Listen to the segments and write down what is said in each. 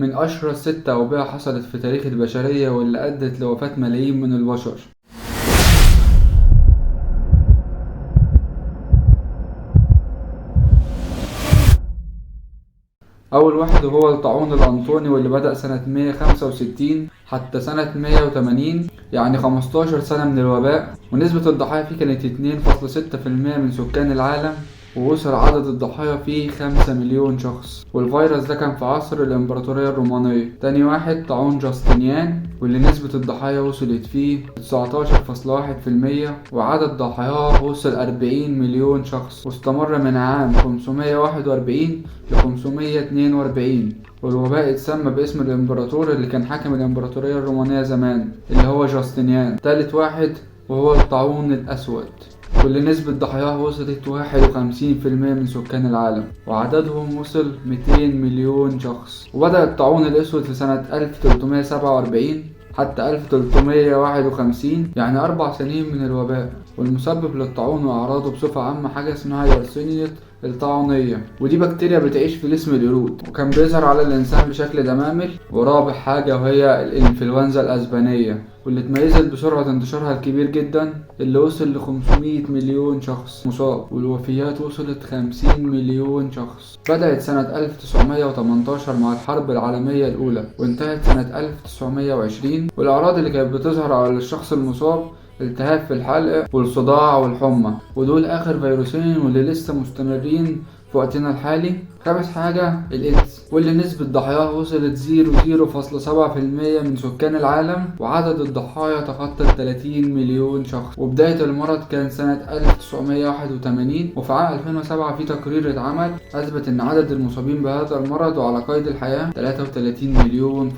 من أشهر 6 أوبئة حصلت في تاريخ البشرية واللي أدت لوفاة ملايين من البشر. أول واحد هو الطاعون الأنطوني واللي بدأ سنة 165 حتى سنة 180، يعني 15 سنة من الوباء، ونسبة الضحايا فيه كانت 2.6% من سكان العالم، ووصل عدد الضحايا فيه 5 مليون شخص. والفيروس ده كان في عصر الإمبراطورية الرومانية. تاني واحد طاعون جاستنيان واللي نسبة الضحايا وصلت فيه 19.1% وعدد ضحاياه وصل 40 مليون شخص، واستمر من عام 541 ل 542. والوباء اتسمى باسم الإمبراطور اللي كان حاكم الإمبراطورية الرومانية زمان اللي هو جاستنيان. تالت واحد وهو الطاعون الأسود واللي نسبة ضحاياه وصلت 51% من سكان العالم وعددهم وصل 200 مليون شخص. وبدأ الطاعون الأسود في سنة 1347 حتى 1351، يعني 4 سنين من الوباء. والمسبب للطاعون وأعراضه بصفة عامة حاجة اسمها يرسينية الطاعونية، ودي بكتيريا بتعيش في جسم القرود وكان بيظهر على الإنسان بشكل دمامل. ورابع حاجة وهي الإنفلونزا الأسبانية واللي اتميزت بسرعة انتشارها الكبير جدا اللي وصل ل 500 مليون شخص مصاب، والوفيات وصلت 50 مليون شخص. بدأت سنة 1918 مع الحرب العالمية الأولى وانتهت سنة 1920. والأعراض اللي كانت بتظهر على الشخص المصاب التهاب في الحلق والصداع والحمى، ودول آخر فيروسين واللي لسه مستمرين في وقتنا الحالي. خامس حاجة الإيدز واللي نسبة ضحاياه وصلت 0.7% من سكان العالم وعدد الضحايا تخطى 30 مليون شخص. وبداية المرض كان سنة 1981، وفي عام 2007 في تقرير اتعمل أثبت إن عدد المصابين بهذا المرض وعلى قيد الحياة 33.2 مليون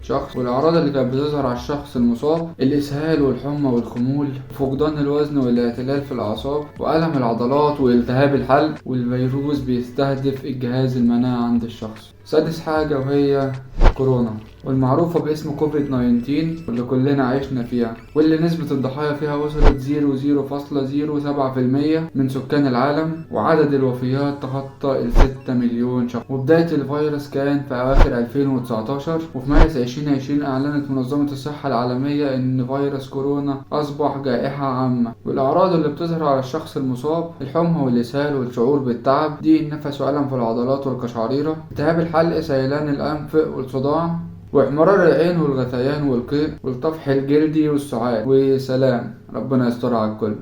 شخص. والأعراض اللي كانت بتظهر على الشخص المصاب الإسهال والحمى والخمول وفقدان الوزن والاعتلال في الأعصاب وألم العضلات والتهاب الحلق، والفيروس بيستهدف الجهاز المناعي عند الشخص. سادس حاجة وهي كورونا والمعروفة باسم كوفيد 19 واللي كلنا عشنا فيها، واللي نسبة الضحايا فيها وصلت 0.07% من سكان العالم وعدد الوفيات تخطى 6 مليون شخص. وبداية الفيروس كان في أواخر 2019، وفي مارس 2020 أعلنت منظمة الصحة العالمية إن فيروس كورونا أصبح جائحة عامة. والأعراض اللي بتظهر على الشخص المصاب الحمى والإسهال والشعور بالتعب، ضيق النفس وألم في العضلات والقشعريرة، التهاب الحلق، سيلان الأنف والصداع، واحمرار العين والغثيان والقيء والطفح الجلدي والسعال. وسلام، ربنا يستر على الكل.